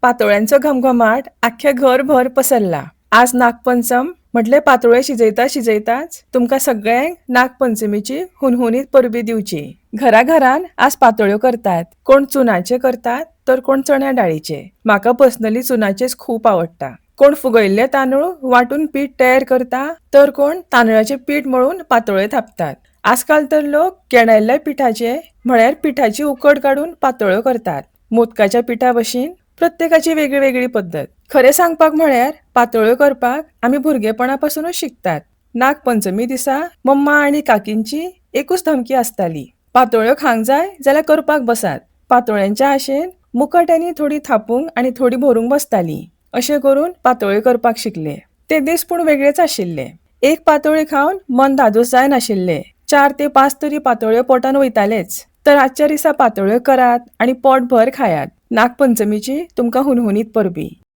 पातोळ्यांचो घमघमाट आख्ख्या घरभर पसरला. आज नागपंचम म्हटलें पातोळ्यो शिजयता शिजयताच तुमकां सगळ्यांक नागपंचमीची हुनहुनीत परबी दिवची. घराघरान आज पातोळ्यो करतात. कोण चुनाचे करतात तर कोण चण्या डाळीचे. म्हाका पर्सनली चुनाचेच खूब आवडटा. कोण फुगयल्ले तांदूळ वांटून पीठ तयार करता तर कोण तांदळाचें पीठ मळून पातोळ्यो थापतात. आजकाल तर लोक केणायल्ल्या पिठाचे म्हळ्यार पिठाची उकड काडून पातोळ्यो करतात. मोदकाच्या पिठा भशेन प्रत्येकाची वेगळी वेगळी पद्दत. खरें सांगपाक म्हळ्यार पातोळ्यो करपाक आमी भुरगेपणा पासुनूच शिकतात. नागपंचमी दिसा मम्मा आनी काकींची एकूच धमकी आसताली, पातोळ्यो खावंक जाय जाल्यार करपाक बसात. पातोळ्यांच्या आशेन मुकाट्यांनी थोडी थापूंक आनी थोडी भरूंक बसतालीं. अशें करून पातोळ्यो करपाक शिकले. ते दीस पूण वेगळेच आशिल्ले. एक पातोळी खावन मन धादोस जायनाशिल्लें. 4 ते 5 तरी पातोळ्यो पोटान वयतालेच. तर आजच्या दिसा पातोळ्यो करात आनी पोटभर खायात. नागपंचमीची तुमकां हुनहुनीत परबीं.